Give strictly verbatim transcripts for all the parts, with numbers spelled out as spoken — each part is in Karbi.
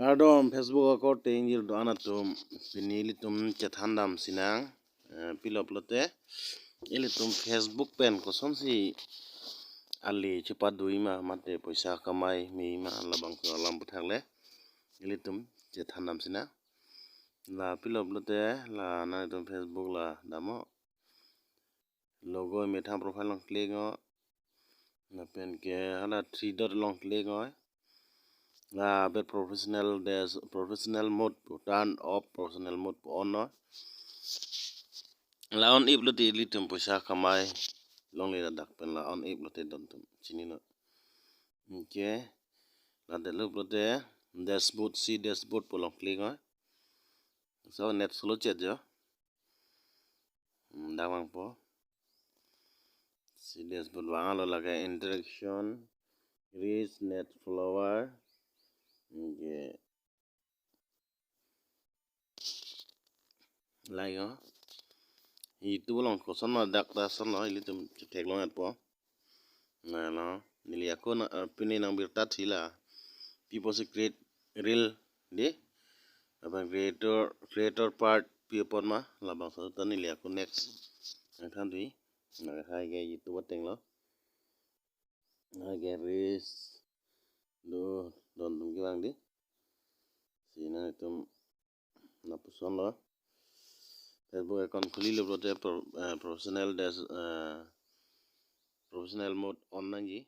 Kardom Facebook akorte ingjir do-an atum, pini ilitum chethan dam sinang. Eh, pilo pulote ilitum Facebook pen kosonsi ali chepadui ma mate poisa kamai me ma labangso alam aputhak le ilitum chethan dam sinang. La pilo pulote la nangtum Facebook la damnon, logo methang profile along click non. Lapen ke hala three dot along click non. Lapen professional dash professional mode pu turn off, professional mode pu on non. La on-ip lote ilitum poisa kamai longle ladak pen la on-ip lote don atum chininon. Okay. La detlo pulote dashboard, see dashboard pu along click non. So net slow chet jo. Hmm, damnangpo. See dashboard vanglo, lake interaction, reach, net follower. Okay. Like, oh. YouTube along kosonlo, dak ta kosonlo, ilitum chetheklong-etpo. Nalo, neli ako na, eh, pini nang birta thila. Pi pusi create reel dei. Lapen creator, creator part pi apot ma, labangso ta neli ako next. Nangthan dui. Nang hai ke YouTube atenglo. Hai ke reels do don atum kevang dei. Si nangtum lapuson lo. Facebook account khulilo pulote pro-, eh, professional dash, eh, professional mode on nangji.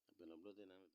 Lapen upload nang